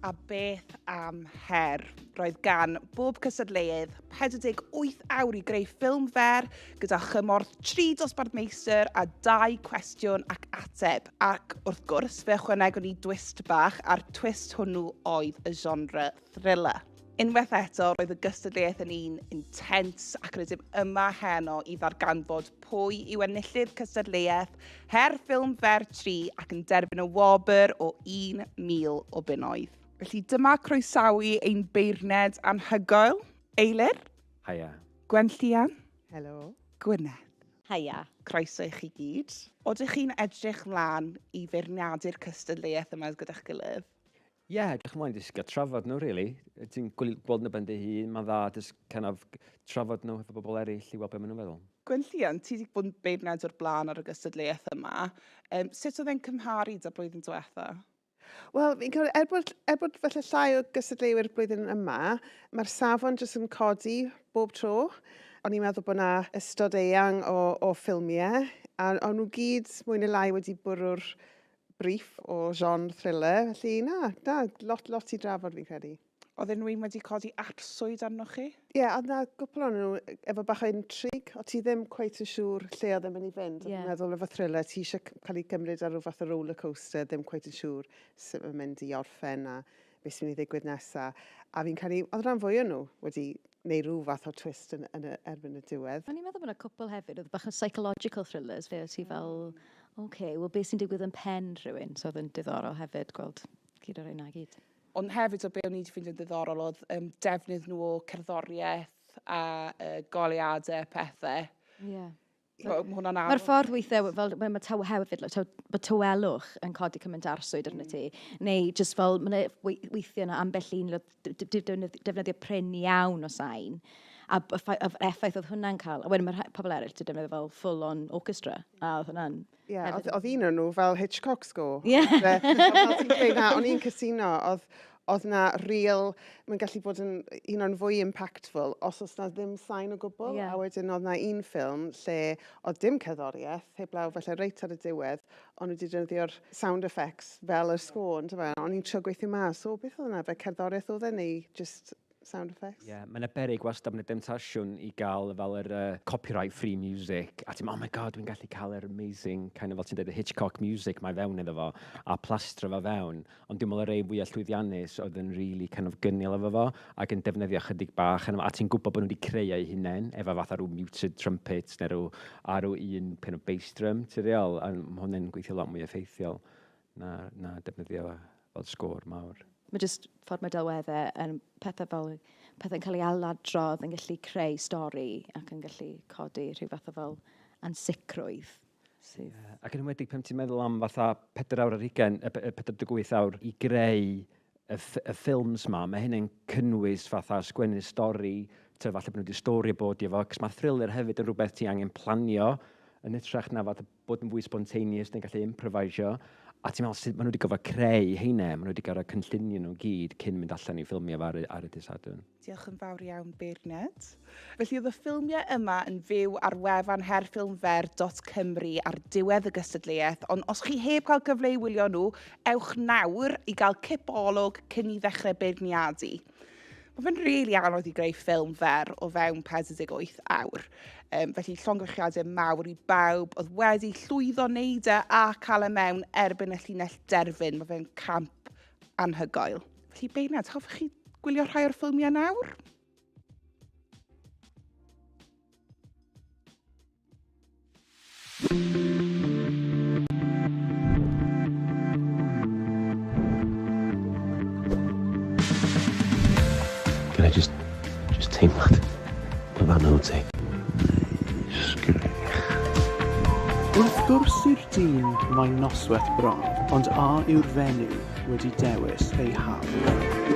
A beth am her? Roedd gan bob cystadleuydd 48 awr i greu ffilm fer gyda chymorth tri dosbarth meistr a dau cwestiwn ac ateb. Ac wrth gwrs, fe ychwanegon ni dwist bach, a'r twist hwnnw oedd y genre thriller. Unwaith eto, roedd y gystadleuaeth yn un intense ac rydym yma heno i ddarganfod pwy yw enillydd cystadleuaeth Her Ffilm Fer 3 ac yn derbyn y wobr o 1,000 o bunnoedd. Felly dyma croesawu ein beirned anhygoel, Eilir. Haia. Gwenllian. Helo. Gwyneth. Haia. Croeso i chi gyd. Odych chi'n edrych mlaen i feirniadu'r cystadleuaeth yma gyda'ch gilydd? Ie, yeah, edrych ymlaen jyst gael trafod nhw, really. Ti'n gweld nhw ben dy hun, mae'n dda jyst kind of trafod nhw efo bobl eraill i weld beth maen nhw'n feddwl. Gwenllian, ti wedi bod yn beirniad o'r blaen ar y gystadleuaeth yma. Um, sut oedd e'n cymharu da blwyddyn diwetha? Wel, fi'n credu, er bod, er bod falle llai o gystadleuwyr blwyddyn yma, mae'r safon jyst yn codi bob tro. O'n i'n meddwl bod yna ystod eang o, o ffilmiau, a o'n nhw gyd mwy neu lai wedi bwrw'r briff o genre thriller, felly na, na, lot, lot i drafod fi'n credu. Oedd unrhyw un wedi codi arswyd arnoch chi? Ie, yeah, oedd na gwpl o'n nhw efo bach o intrigue, o ti ddim cweit yn siŵr lle oedd e'n mynd i fynd. Yeah. O'n meddwl efo thriller, ti eisiau cael ei gymryd ar rhyw fath o roller coaster, ddim cweit yn siŵr sut mae'n mynd i orffen a beth sy'n mynd i ddigwydd nesaf. A fi'n credu, oedd rhan fwy o'n nhw wedi neu rhyw fath o twist yn, yn y, erbyn y diwedd. O'n i'n meddwl bod yna cwpl hefyd, oedd bach o psychological thrillers, fe ti fel, oce, okay, wel beth sy'n digwydd yn pen rhywun, so oedd yn diddorol hefyd gweld gyd o'r rheina gyd. Ond hefyd o be o'n i wedi ffeindio'n ddiddorol oedd um, defnydd nhw o cerddoriaeth a goleuadau pethau. Ie. Yeah. Mae hwnna'n anodd. Mae'r ffordd weithiau, fel, mae taw hefyd, like, taw, mae tawelwch yn codi cymaint arswyd arno ti. Neu just fel, mae weithiau yna ambell un defnyddio prin iawn o sain. A yr effaith oedd hwnna'n cael. A wedyn mae pobl eraill wedi defnyddio fel full-on orchestra. A oedd hwnna'n... Ie, yeah, oedd un o'n nhw fel Hitchcock score. Ie. Yeah. O'n i'n cytuno, oedd oedd 'na real, mae'n gallu bod yn un o'n fwy impactful os oes 'na ddim sain o gwbl. Yeah. A wedyn oedd 'na un ffilm lle oedd dim cerddoriaeth, heblaw falle reit ar y diwedd, ond wedi defnyddio'r sound effects fel y sgôr, on'd yfe? O'n i'n trio gweithio mas, o beth oedd hwnna, fe cerddoriaeth oedd e neu just sound effects? Ie, yeah, mae yna beryg wastad, mae yna demtasiwn i gael fel yr copyright free music, a ti'n meddwl, oh my god, dwi'n gallu cael yr amazing, kind of fel ti'n dweud, y Hitchcock music mae fewn iddo fo, a plastro fo fewn, ond dwi'n meddwl y rei fwyaf llwyddiannus oedd yn really kind of gynnil efo fo, ac yn defnyddio chydig bach, a ti'n gwybod bod nhw wedi creu eu hunain, efo fatha rhyw muted trumpets, neu rhyw, a rhyw un kind of bass drum, ti'n real, a mae hwnna'n gweithio lot mwy effeithiol na, na defnyddio fel sgôr mawr. Mae jyst ffordd mae delweddau yn pethau fel pethau'n cael ei ailadrodd yn gallu creu stori ac yn gallu codi rhyw fath o fel ansicrwydd. Sydd... Yeah. Ac yn enwedig pan ti'n meddwl am fatha 4 awr ar hugain, 48 awr i greu y, y ffilms ma, mae hynny'n cynnwys fatha sgwennu stori, te falle bod nhw wedi storyboardio fo, cos mae thriller hefyd yn rhywbeth ti angen planio, yn hytrach na fatha bod yn fwy spontaneous neu'n gallu improvisio. A ti'n meddwl, sut maen nhw wedi gorfod creu heina, maen nhw wedi gorfod cynllunio nhw gyd cyn mynd allan i ffilmio fo ar, ar y dydd Sadwrn. Diolch yn fawr iawn, beirniad. Felly oedd y ffilmiau yma yn fyw ar wefan herffilmfer.cymru ar diwedd y gystadleuaeth, ond os chi heb cael gyfle i wylio nhw, ewch nawr i gael cip olwg cyn i ddechrau beirniadu. Mae fe'n rili anodd i greu ffilm fer o fewn 48 awr. Um, felly llongyfarchiadau mawr i bawb oedd wedi llwyddo wneud e a cael e mewn erbyn y llinell derfyn. Mae fe'n camp anhygoel. Felly beirniad, hoffech chi gwylio rhai o'r ffilmiau nawr? Can I just, just teimlad? Mae fan nhw ti. Sgrech. Wrth gwrs i'r dyn mae'n noswaith bron, ond a yw'r fenyw wedi dewis ei hawl?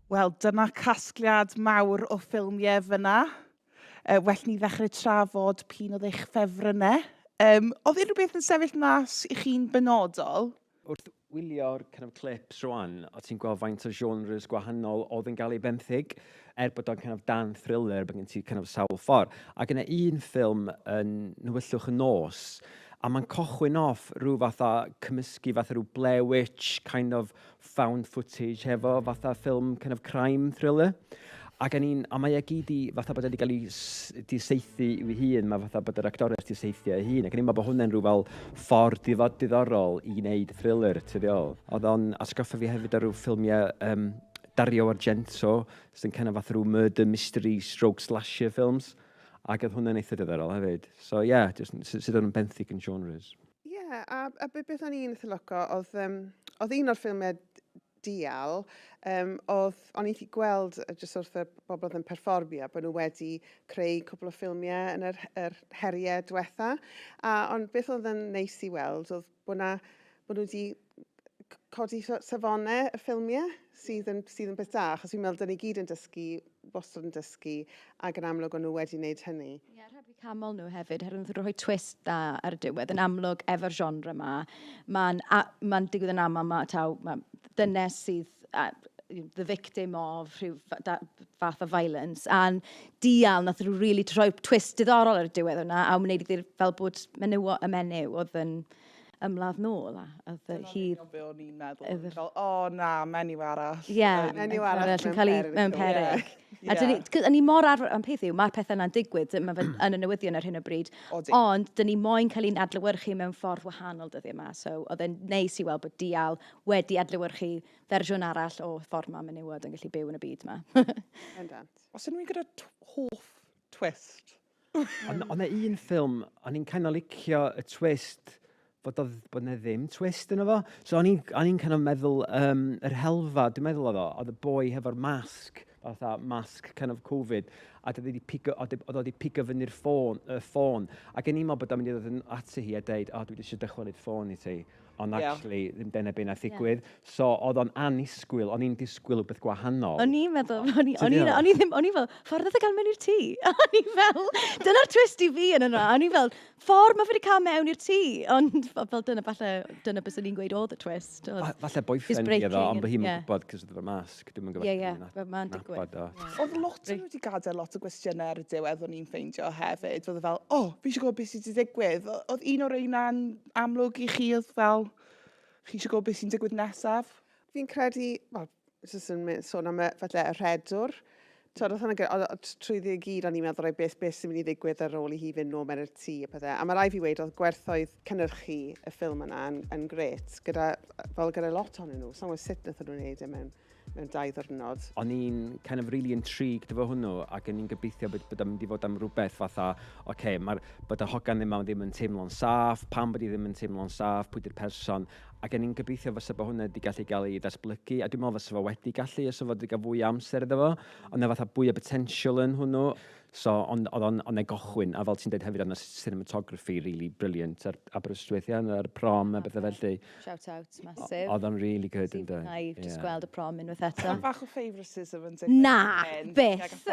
Wel, dyna casgliad mawr o ffilmiau fyna. Well ni ddechrau trafod p'un oedd eich ffefrynnau. Oedd unrhyw beth yn sefyll mas i chi'n benodol? Wrth wylio'r kind of clips rwan, o ti'n gweld faint o genres gwahanol oedd yn gael ei benthyg, er bod o'n kind of dan thriller, bod gen ti kind of sawl ffordd. Ac yna un ffilm yn Nwyllwch y Nos, a mae'n cochwyn off rhyw fath o cymysgu fath o rhyw Blair Witch kind of found footage hefo fatha ffilm kind of crime thriller. Ac o'n i'n, a mae e gyd i, fatha bod e wedi cael ei di saethu i'w hun, mae fatha bod yr actores di saethu ei hun. Ac o'n i'n meddwl bod hwnna'n rhyw fel ffordd difod diddorol i wneud thriller, ti'n ddiol. Oedd o'n atgoffa fi hefyd o rhyw ffilmiau um, Dario Argento, sy'n kind of fath rhyw murder mystery stroke slasher films. Ac oedd hwnna'n eitha diddorol hefyd. So ie, yeah, just, sydd o'n benthyg yn genres. Ie, yeah, a, a beth o'n i'n eitha lyco, oedd, um, oedd un o'r ffilmiau dial, um, oedd, o'n i wedi gweld jyst wrth y bobl oedd yn perfformio bod nhw wedi creu cwbl o ffilmiau yn yr, yr heriau diwetha. A, ond beth oedd yn neis i weld oedd bod, na, bod nhw wedi codi safonau y ffilmiau sydd yn, sydd yn beth da, achos fi'n meddwl, dyn ni gyd yn dysgu, wastad yn dysgu, ac yn amlwg o'n nhw wedi wneud hynny. Ie, yeah, rhaid fi canmol nhw hefyd, herwydd nhw'n rhoi twist da ar y diwedd. Yn amlwg, efo'r genre yma, mae'n ma digwydd yn aml, mae taw, ma dynes sydd a, the victim of rhyw fath o violence, a'n dial nath nhw really rhoi twist diddorol ar y diwedd hwnna, a wneud iddi fel bod menyw, y menyw oedd yn ymladd nôl a oedd hi... Dyna be o'n i'n meddwl. Fel, o oh, na, menyw arall. Ie, yeah, menyw arall yn cael ei mewn peryg. A dyn ni, ni mor arfer, ond peth yw, mae'r pethau yna'n digwydd, mae fe yn y newyddion ar hyn o bryd, ond dyn ni moyn cael ein adlewyrchu mewn ffordd wahanol dyddiau yma, so oedd e'n neis i weld bod dial wedi adlewyrchu fersiwn arall o ffordd mae menywod yn gallu byw yn y byd yma. Bendant. Os ydyn nhw'n gyda hoff twist? Ond oedd 'na un ffilm, o'n i'n kind of licio y twist, fod oedd bod 'na ddim twist yno fo. So o'n i'n o'n i'n kind of meddwl, um, yr helfa, dwi'n meddwl oedd o, oedd y boi hefo'r masg, fatha masg kind of Covid, a oedd wedi pigo, oedd o wedi pigo fyny'r ffôn, y ffôn. Ac o'n i'n meddwl bod o'n mynd i ddod yn ati hi a deud, o, oh, dwi eisiau dychwelyd ffôn i ti. Ond yeah. actually, ddim dyna be nath ddigwydd. Yeah. So, oedd o'n annisgwyl, o'n i'n disgwyl rhywbeth gwahanol. O'n i'n meddwl, o'n i, o'n i, o'n i ddim, o'n i fel, ffordd oedd e gael mewn i'r tŷ. O'n i fel, dyna'r twist i fi yn yna. O'n i fel, ffordd mae fe wedi cael mewn i'r tŷ. Ond fel dyna, falle, dyna beth o'n i'n gweud oedd y twist. Oedd, falle boyfriend fi oedd o, ond bod hi'n yeah. gwybod cos oedd efo'r masg. Dwi'n gwybod. Ie, ie, mae'n digwydd. Oedd lot o'n wedi gadael lot o gwestiynau ar y diwedd o'n i'n ffeindio hefyd. Oedd e fel, o, oh, fi eisiau gwybod beth sydd wedi digwydd. Oedd un o'r reina'n amlwg i chi oedd fel, chi eisiau gwybod beth sy'n digwydd nesaf? Fi'n credu, wel, jyst yn sôn am y, falle, y rhedwr. Twod, oedd hwnna'n oedd trwyddi i gyd, o'n i'n meddwl, rhaid beth, beth sy'n mynd i ddigwydd ar ôl i hi fynd nôl mewn i'r tŷ a pethau. A mae rai fi weid, oedd gwerthoedd cynnyrchu y ffilm yna yn, yn gret, gyda, fel gyda lot ohonyn nhw. Sa'n gwybod sut wnaethon nhw'n wneud e mewn, mewn dau ddwrnod. O'n i'n kind of really intrigued efo hwnnw ac o'n i'n gobeithio bod, bod o'n mynd i fod am rhywbeth fatha, oce, okay, mae'r, bod y hogan ddim, ddim yn teimlo'n saff, pam bod hi ddim yn teimlo'n saff, pwy di'r person, ac o'n i'n gobeithio fysa bod hwnna wedi gallu gael ei ddatblygu, a dwi'n meddwl fysa fo wedi gallu, os fo wedi cael fwy o amser iddo fo, ond na fatha fwy o potential yn hwnnw. So, ond oedd o'n on gochwyn, a fel ti'n dweud hefyd, oedd cinematography really brilliant ar Aberystwyth, ia, ar prom a bethau felly. Shout out, massive. Oedd o'n really good, yn dweud. Na i just gweld y prom unwaith eto. Bach o favouritism yn digwydd. Na, byth.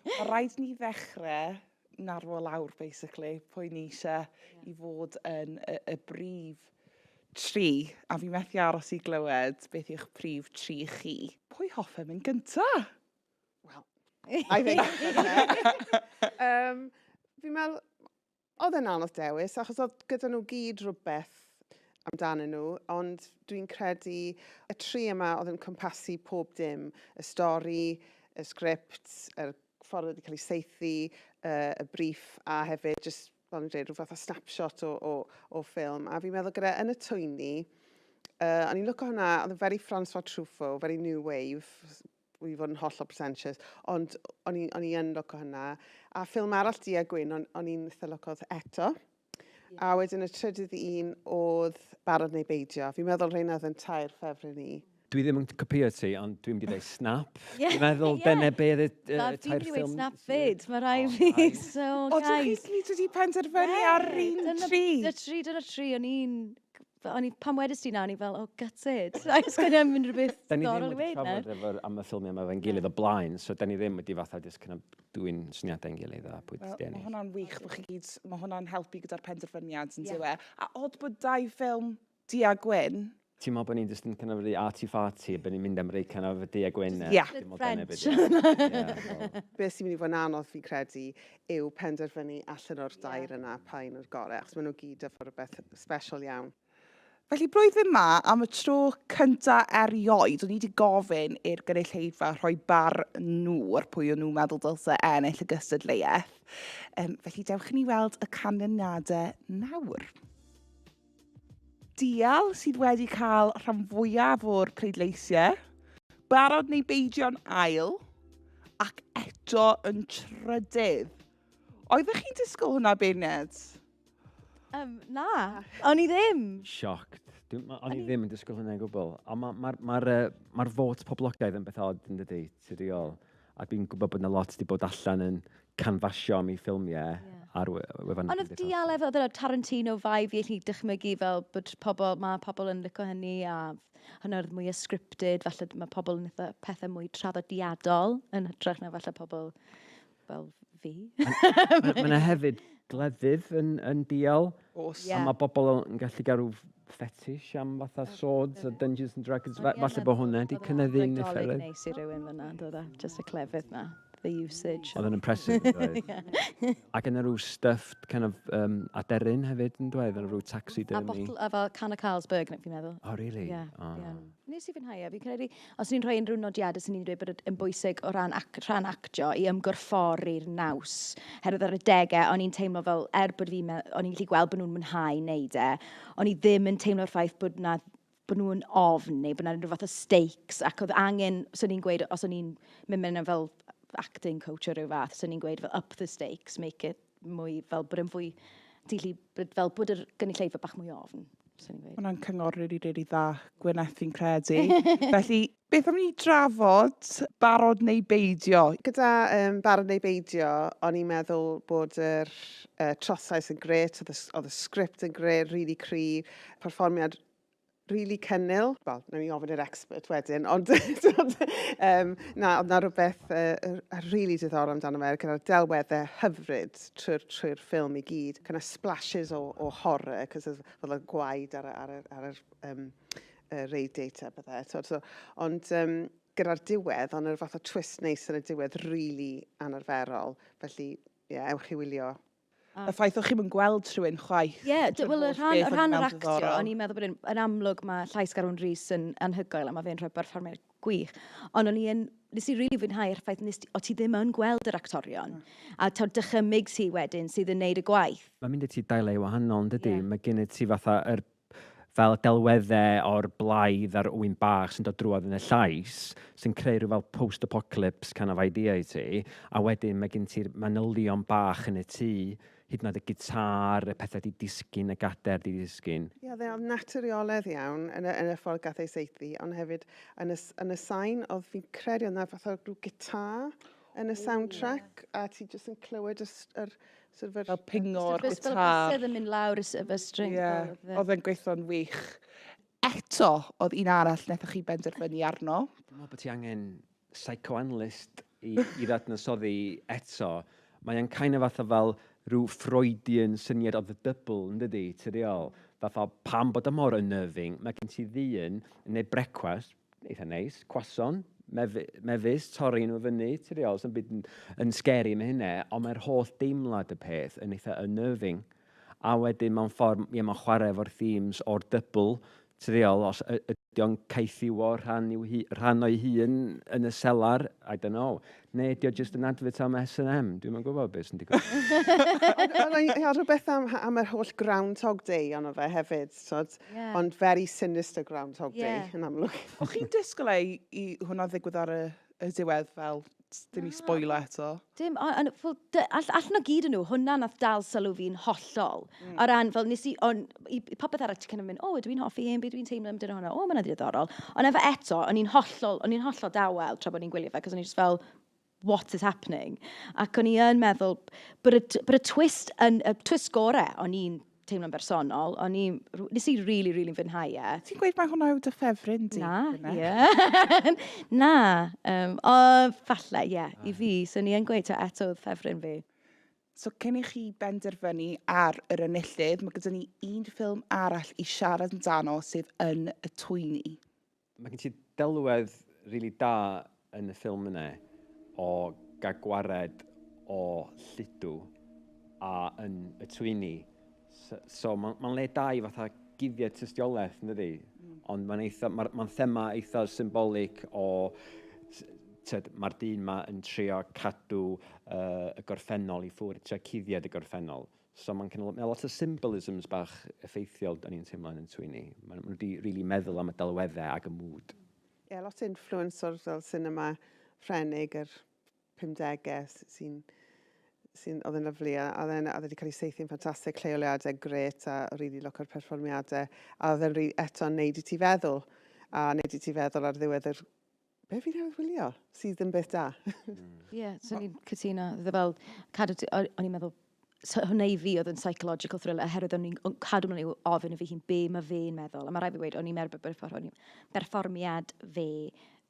Mae rhaid ni ddechrau narwo lawr, basically, pwy ni eisiau i fod yn y, y brif tri, a fi methu aros i glywed beth yw'ch prif tri chi. Pwy hoffem yn gyntaf? Well, I think. um, fi'n meddwl, oedd e'n anodd dewis, achos oedd gyda nhw gyd rhywbeth amdanyn nhw, ond dwi'n credu y tri yma oedd yn cwmpasu pob dim. Y stori, y sgript, y ffordd wedi cael ei saethu, y briff, a hefyd, just, fel ni'n dweud, rhyw fath o snapshot o, o, o ffilm. A fi'n meddwl gyda yn y twyni, o'n i'n lwco hwnna, oedd yn very François Truffaut, very new wave, i fod yn hollol pretentious, ond o'n i, o'n i yn lwco hynna. A ffilm arall du a gwyn, o'n, o'n i'n eitha lwco eto. Yeah. A wedyn y trydydd un oedd Barod neu Beidio. Fi'n meddwl rheina oedd yn tair ffefryn i. Dwi ddim yn copio ti, ond dwi'n mynd i dweud Snap. Yeah, dwi'n meddwl yeah. dyna be oedd y tair ffilm. Dwi'n mynd i Snap fyd, mae rai fi. So, O, dych chi gyd wedi penderfynu ar un tri? Dyna tri, dyna tri, o'n i'n... O'n i, pam wedys ti na, o'n i fel, oh, gutted. I was going to mynd rhywbeth Da ni ddim wedi trafod efo'r am y ffilmiau yma efo'n gilydd o blaen, so da ni ddim wedi fatha just kind of dwyn syniadau'n gilydd a pwy well, Mae hwnna'n wych bod chi gyd, mae hwnna'n helpu gyda'r penderfyniad yn yeah. dywe. A od bod dau ffilm du a gwyn. Ti'n meddwl bod ni'n just yn kind of rhy arty-farty, bod ni'n mynd am rei kind of du a gwyn? Ie. French. Be sy'n mynd i fod yn anodd fi'n credu yw penderfynu allan o'r dair yna pa un o'r gorau, achos maen nhw gyd efo rhywbeth special iawn. Felly blwyddyn ma, am y tro cynta erioed, o'n i wedi gofyn i'r gynulleidfa rhoi bar nhw ar pwy o'n nhw'n meddwl dylse ennill y gystadleuaeth. Um, felly dewch i ni weld y canlyniadau nawr. Dial sydd wedi cael rhan fwyaf o'r pleidleisiau, barod neu beidio'n ail, ac eto yn trydydd. Oeddech chi'n disgwyl hwnna, beirniad? Um, na, o'n i ddim. Shocked. O'n i ddim yn disgwyl hwnna o gwbl. Ond mae'r ma, ma, ma, ma fôt poblogaidd yn beth od yn dydy, ti'n reol. A dwi'n gwybod bod yna lot wedi bod allan yn canfasio am ei ffilmiau yeah. ar wefan. Ond oedd dial efo, oedd Tarantino vibe i chi dychmygu fel bod pobl, mae pobl yn licio hynny a hynny oedd mwy scripted, falle mae pobl yn eitha pethau mwy traddodiadol yn hytrach na falle pobl fel fi. Mae yna hefyd gleddyf yn, yn dial. Oes. Yeah. A mae bobl yn gallu gael rhyw fetish am fatha swords a Dungeons and Dragons. Oh, yeah, falle bod hwnna wedi cynyddu'n niferoedd. Neis i rywun fyna, dod e? Just y clefyd na, the usage. Oedd yn impressive, yn doedd? yeah. Ac yna rhyw stuffed kind of um, aderyn hefyd, yn dweud? Yna rhyw taxidermy. A bottle, a fel can o Carlsberg, fi'n meddwl. Oh, really? Yeah, oh. yeah. Nes i fwynhau e. Fi'n credu, os ni'n rhoi unrhyw nodiadau, sy'n ni'n dweud bod yn bwysig o ran, ac, rhan actio i ymgorffori'r naws. Herwydd ar y degau, o'n i'n teimlo fel, er bod fi, o'n i'n gallu gweld bod nhw'n mwynhau wneud e, o'n i ddim yn teimlo'r ffaith bod na bod nhw'n ofn neu bod 'na unrhyw fath o stakes ac oedd angen, swn i'n gweud, os o'n i'n mynd mewn fel acting coach o ryw fath, swn i'n gweud fel up the stakes, make it mwy, fel bod yn fwy, ti'n gallu, fel bod yr gynulleidfa bach mwy ofn. Swn i'n gweud. Hwnna'n cyngor rili, rili dda, Gwyneth, fi'n credu. Felly, beth am ni drafod barod neu beidio? Gyda um, barod neu beidio, o'n i'n meddwl bod yr uh, trosais yn gret, oedd y, oedd y sgript yn gret, really cryf, perfformiad really cynnil. Wel, nawn ni ofyn i'r expert wedyn, ond um, na, oedd na rhywbeth uh, really diddorol amdano fe, gyda'r delweddau hyfryd trwy'r trwy ffilm i gyd. Kind of splashes o, o horror, cos oedd y gwaed ar, ar, ar, ar um, y radiator bydde. So, so, ond um, gyda'r diwedd, ond yr fath o twist neis yn y diwedd, really anarferol. Felly, ie, yeah, ewch i wylio. Y ffaith o'ch chi'm yn gweld rhywun chwaith. Ie, yeah, wel, y rhan, y rhan o'r actio, o'n i'n meddwl bod yn, yn amlwg mae llais Garwn Rhys yn anhygoel a mae fe'n rhoi berfformiad gwych. Ond o'n i yn, nes i rili really fwynhau'r ffaith nes, o ti ddim yn gweld yr actorion. Mm. A taw dychymyg ti wedyn sydd yn neud y gwaith. Mae'n mynd i ti dailau wahanol, yn dydy? Yeah. Mae gen i ti fatha yr fel delweddau o'r blaidd a'r ŵyn bach sy'n dod drwodd yn y llais, sy'n creu rhyw fel post-apocalypse kind of idea i ti, a wedyn mae gen ti'r manylion bach yn y tŷ, hyd yn oed y gitar, y pethau di disgyn, y gader di disgyn. Ie, yeah, oedd naturioledd iawn yn y, yn y ffordd gath ei saethu, ond hefyd yn y, yn y sain, oedd fi'n credu oedd na fath o rhyw gitar yn y soundtrack, a ti jyst yn clywed y, yr, sort of yr... Fel pingo'r gitar. Fel bysedd yn mynd lawr y string. Ie, oedd e'n gweithio'n wych. Eto, oedd un arall wnaethoch chi benderfynu arno. Dwi'n meddwl bod ti angen psychoanalyst i, i ddadansoddi eto. Mae e'n kind of fatha fel rhyw Freudian syniad o the double, yn dydi, ti'n reol? Fatha pam bod o mor unnerving, mae gen ti ddyn yn neud brecwast, eitha neis, croissant, mef mefus, torri nhw fyny, ti'n reol, sy'n byd yn, yn scary mae hynna, ond mae'r holl deimlad y peth yn eitha unnerving. A wedyn mewn ffordd, ie, mae'n chwarae efo'r themes o'r double, ti'n reol, os ydy o'n caethiwo rhan, i'w hu, rhan o'i hun yn y selar, I don't know. Neu ydy o just yn advert am S&M, dwi'm yn gwybod beth sy'n digwydd. Ond oedd rhywbeth am, am yr holl Groundhog Day ono fe hefyd, so, yeah. ond very sinister Groundhog yeah. Day, yn amlwg. O'ch chi'n disgwyl ei i hwnna ddigwydd ar y, y diwedd fel Dim i spoilo eto. Dim, ond fel, allan o gyd yn nhw, hwnna nath dal sylw fi'n hollol. O ran, fel nes i, on, i popeth arall ti'n kind of mynd, o, dwi'n hoffi hyn, beth dwi'n teimlo amdano hwnna, o, mae'n ddiddorol. Ond efo eto, o'n i'n hollol dawel tra bod ni'n gwylio fe, cos o'n i just fel, what is happening? Ac o'n i yn meddwl, bod y twist, yn, y twist gore, o'n i'n teimlo'n bersonol, nes i really, really fwynhau e. Ti'n gweud mai hwnna yw dy ffefryn di? Na, ie. Na. O, falle, ie, i fi. So ni yn gweud ta eto oedd ffefryn fi. So cyn i chi benderfynu ar yr enillydd, mae gyda ni un ffilm arall i siarad amdano, sef Yn y Twyni. Mae gen ti delwedd rili da yn y ffilm yna o gael gwared o lludw a yn y twyni. So mae'n ma le da i fatha guddiad tystiolaeth, yn dydi? Ond mae'n eitha, mae'n ma thema eitha symbolig o mae'r dyn ma yn trio cadw y gorffennol i ffwrdd, trio cuddiad y gorffennol. So mae'n kind of, mae lot o symbolisms bach effeithiol, da ni'n teimlo yn y twyni. Maen nhw wedi really meddwl am y delweddau ac y mood. Ie, yeah, lot o influence o'r fel cinema Ffrenig yr 50au sy'n oedd yn lyfli a oedd e wedi cael ei saethu'n ffantastig, lleoliadau grêt a really look o'r perfformiadau a oedd e'n eto'n neud i ti feddwl a neud i ti feddwl ar ddiwedd yr be fi newydd wylio, sydd yn beth da. Ie, yeah, so ni'n cytuno. Oedd e fel, cadw, o'n i'n meddwl, so hwnna i fi oedd yn psychological thriller, oherwydd o'n i'n cadw mlaen i ofyn i fi hun be mae fe'n meddwl. A mae rhaid fi weud, o'n i'n meddwl bod berfformiad fe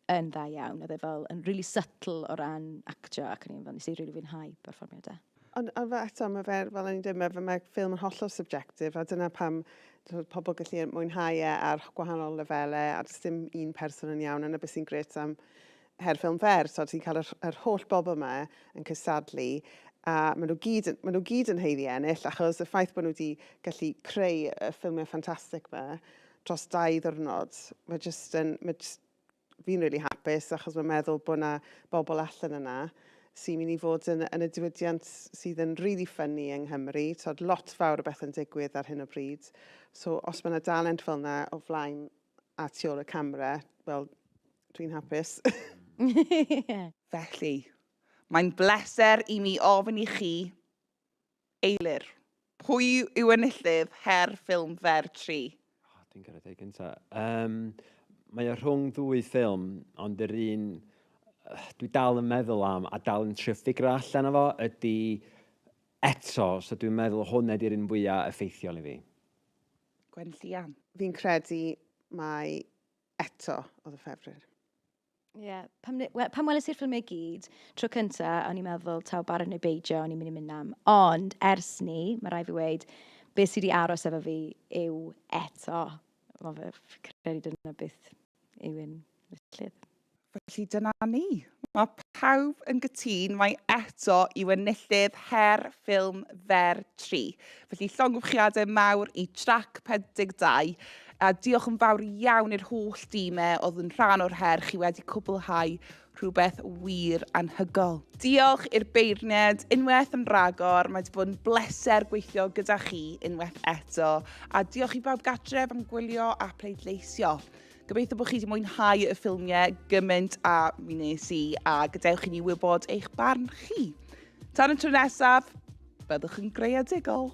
yn dda iawn. Oedd e fel yn really subtle o ran actio, ac o'n i'n fel, nes i really fwynhau berfformiad e. Ond fe eto, mae fe, fel o'n i'n dweud, mae ffilm yn hollol subjective, a dyna pam t'wod, pobl gallu mwynhau e ar gwahanol lefelau, a does dim un person yn iawn. Yna beth sy'n grêt am her ffilm fer. So ti'n cael yr holl bobl yma yn cystadlu, a maen nhw gyd yn haeddu ennill, achos y ffaith bod nhw wedi gallu creu y ffilmiau ffantastig yma dros 2 ddiwrnod, mae just, fi'n really hapus achos mae'n meddwl bod yna bobl allan yna sy'n mynd i fod yn y diwydiant sydd yn really ffynnu yng Nghymru. Tod, lot fawr o beth yn digwydd ar hyn o bryd. So os mae yna dalent fel yna o flaen a tu ôl y camera, wel, dwi'n hapus. Felly, mae'n bleser i mi ofyn i chi, Eilir, pwy yw enillydd her ffilm fer 3? Oh, dwi'n gorau dweud gynta. Mae o rhwng ddwy ffilm, ond yr un dwi dal yn meddwl am a dal yn trio ffigur allan o fo ydy eto, so dwi'n meddwl hwn ydy'r un fwyaf effeithiol i fi. Gwenllian. Fi'n credu mai eto oedd y ffefryn. Ie, yeah, pan weles i'r ffilmiau gyd, tro cynta, o'n i'n meddwl taw Barod neu Beidio, o'n i'n mynd i mynd am. Ond ers ni, mae rhaid fi weud, beth sydd wedi aros efo fi yw eto. Mae fe, credu dyna beth yw un enillydd. Felly dyna ni. Mae pawb yn gytûn mai eto yw enillydd her ffilm fer 3. Felly llongyfarchiadau mawr i Trac 42 a diolch yn fawr iawn i'r holl dîmau oedd yn rhan o'r her, chi wedi cwblhau rhywbeth wir anhygoel. Diolch i'r beirniad unwaith yn rhagor, mae wedi bod yn bleser gweithio gyda chi unwaith eto. A diolch i bawb gatref am gwylio a pleidleisio. Gobeithio bod chi wedi mwynhau y ffilmiau gymaint a mi nes i, a gadewch i ni wybod eich barn chi. Tan y tro nesaf, byddwch yn greadigol.